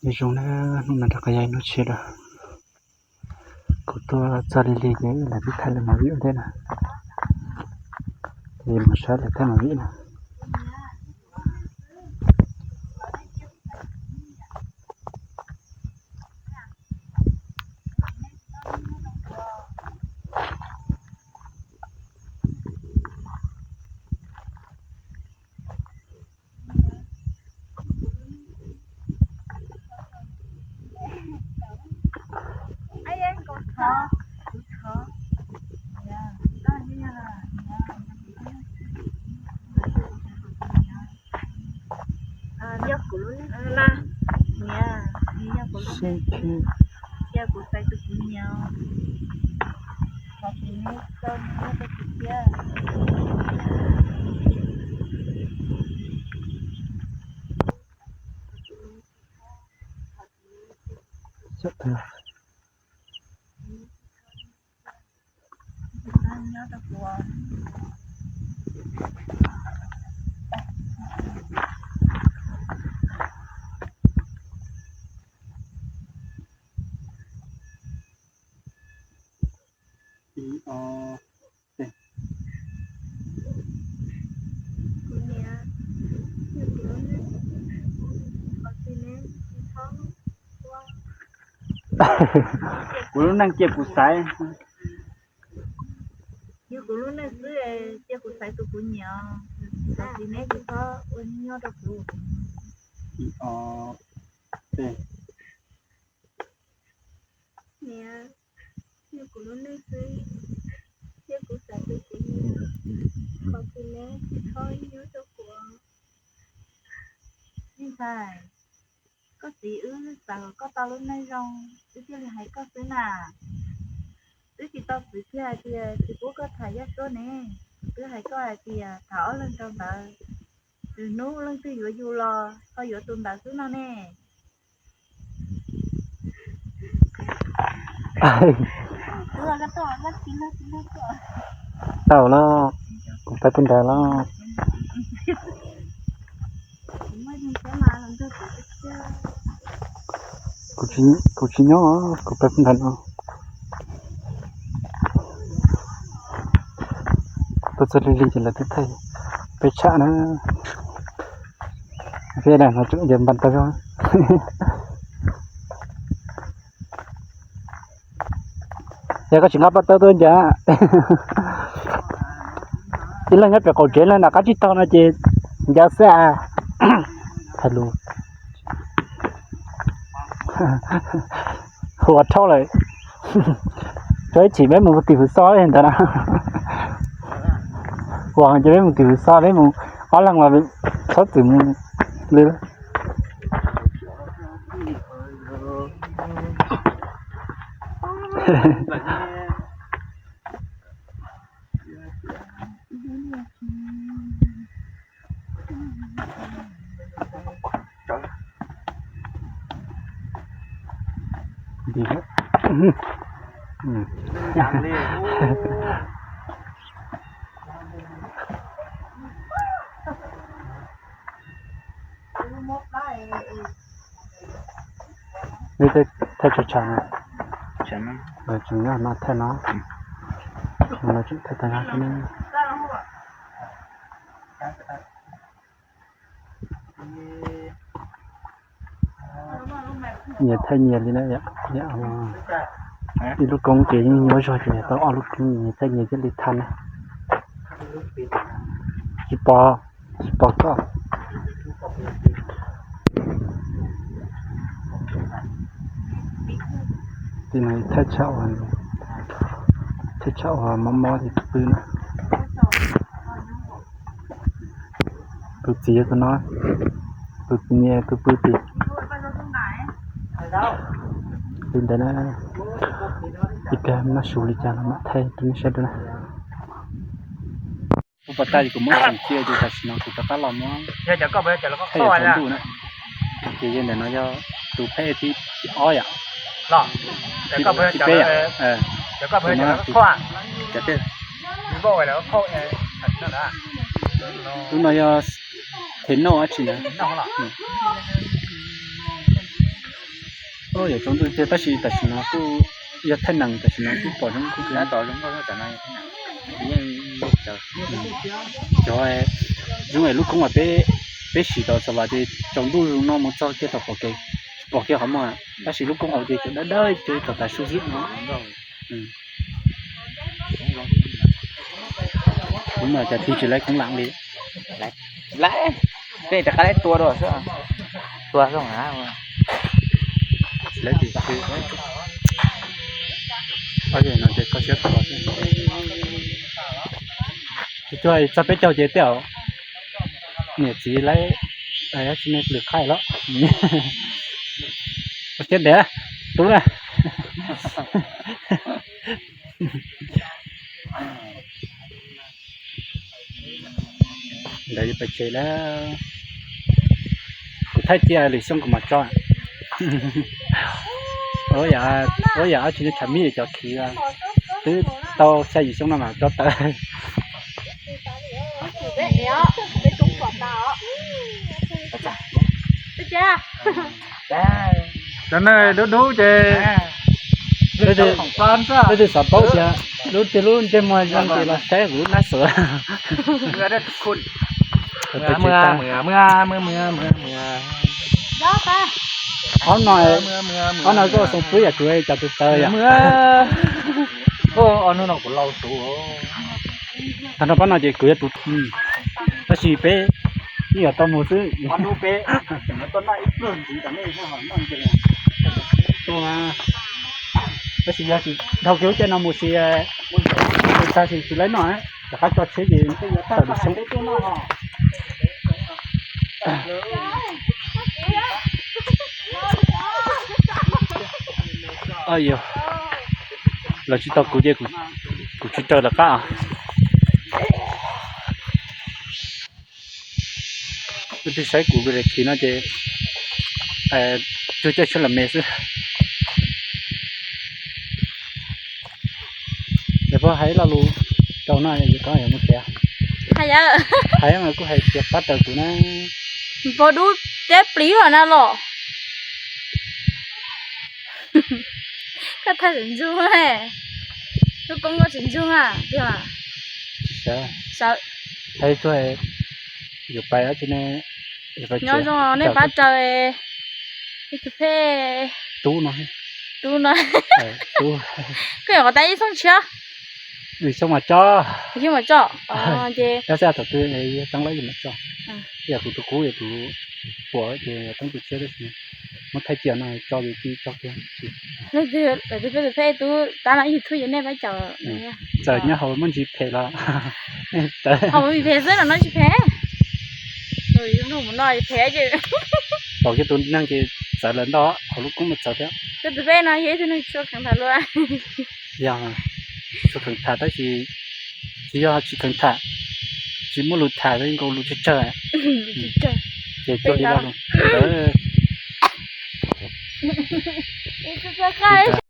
Nyob zoo na, hnub no rov qab yog ib hnub tshiab lawm. Kuv tuaj txog lig lig ces lawv twb thaij lawv movie ua ntej na. Ces mus saib lawv thaij movie na. Yog kuv lub neej, niam, nws yog kuv lub neej xwb, cia kuv xaiv tus kuv nyiam, qhov tsis neb txo neb nyob rau kuv thiab. Kuv lub neej cia kuv xaiv. Yog kuv lub neej xwb, cia kuv xaiv tus kuv nyiam, qhov tsis neb tsis txhob ua nyob rau kuv. Niam, yog kuv lub neej xwb, cia kuv xaiv tus kuv nyiam, qhov tsis neb tsis txhob nyob rau kuv. Ntxhais, koj txiv wb xav kom koj tau lub neej zoo, wb thiaj li hais koj xwb na. Wb tsis tau txwv kiag hais tias tsis pub koj tham Yaj Suab ne, wb hais koj hais tias tham ob leeg rau ntawd, lwm hnub leej twg yuav yus los ho yuav tus ntawd xwb no ne. Tau los, kuv pab pub ntawd los. Kuv tsis nyob, kuv pab pub ntawd los. Tuaj txog lig lig ces lawv twb thaij peb tsham na. Peb no tseem ncaws npas taw zog. Yog koj tsis nqa npas taw tuaj ncaws, ib leeg nyob pem qaum tsev leej nram qab tsib taug no ces ncaws xwb. Thaij lus hu ua rhaub lawm. Rau ib chim peb mus tim Hwm Xoj ntawd na. Ua ces peb mus tim Hwm Xoj, peb mus ob leeg los txhob txwm mus li. Li tej thaij tshav tshav no, tseem nyob no thaij no, no tseem thaij tag nrho xwb ne. Nyias thaij nyias li na, ib lub koob ces yeej nyuaj zog ces tau ob lub koob, nyias thaij nyias thiaj li tag na. Tsis pom, tsis pom koj. Tim no thaij tshaj, thaij tshaj uas mob mob tim tus pw na. Tus txiv tus no, tus txiv niam tus pw tim, li ntawd na. Ib pliag maj su li cas los mam thaij rau nej saib dua na. Kuv pom tag ces kuv muab xeem cia ces tam sim no kuv rov qab los muab thaij rau ntuj na. Ces yog ntawm no yog tus phab thib ob yom, thib peb yom. Lub no yog them noj dab tsi na. Yog tsaus ntuj tiag tab sis tam sim no kuj yog thaij nees tam sim no kuj pom zoo nkauj. Cov zoo es lub koob uas peb siv tau xav vas ces tsaus ntuj zoo no mus txog kiag tom pom kev, pom kiag qhov muag tab sis lub koob hauv ces cov dawb dawb ces tom tav su xwb no. Kuv mas cas tig tsis laib koob lam li. Laib, tej rov qab laib tua dua xwb. Tua xwb. Tsis laib tis no ces kho siab tua xwb. Tsis cuag txog peb caug ces tej zaum niam txiv laib, tsis ne lwm qhaib los. Ua siab ntev tub na. Ntawd yuav pais tsev lawm. Kuv thaij cia lwm xyoo kuv mam tso. Ua yam dab tsi ne, tshav mij cov khiv twb tau xya yim xyoo no mam tso tawm. Cov neeg dub dub ces leej twg xav paub tias lub twg lub ntsej muag zoo ces los saib kuv lub nab xwm. Ob no, ob no koj xoo pub yam kuv cas tus taw yom. Tag nrho pab no ces kuv yog tus, tab sis peb yeej yuav tau mus xwb. Tab sis yog tsis dhau kiag lub caij no mus si, tag sis tsis laib noj, rov qab tso tsheb ces tawm lwm xyoo. Yog los tsis tau kuv ces kuv tsis raws lawv qab. Leej twg saib kuv video khiv no ces tsuag caij tsheb los me xwb. Yog puas hais lo lus rau no yus ko yog mus tias, hais mas kuj hais tias pab raws kuv na. Npog dub teb pliv os na los. Koj thaij tsis ntsoog, lub koob koj tsis ntsoog a. Hais tsuag, yuav pais dab tsi ne? Nyob zoo nej pab raws ib tug phej tub no, tub no. Koj yuav qhov tas ib xyoo tshiab. Ib xyoo mas tso, ib xyoo mas tso. Ces tab sis thaum twg teeb lawm ces mam tso. Yog kuv tus qub yog tus puas ces teeb tus tshiab tab sis muab thaij cia no tso ces tso kiag. Leej twg peb tus phej tub tab no ib YouTube ces nej pab caum. Txawm nyob hauv muaj ntsis phem los, hauv vim phem xwb los no tsis phem. Mus no phem ces pom kiag tus neeg ces txawv lawm ntau, hauv lub koob mas txawv thiab. Koj tus phej no yog ib tug neeg tshua kheev tham luag. Yog, tshua kheev tham tab sis tsis yog tsis kheev tham, tsis muaj lus tham, nkaus lus tsawg tsawg. Ces cuag li lus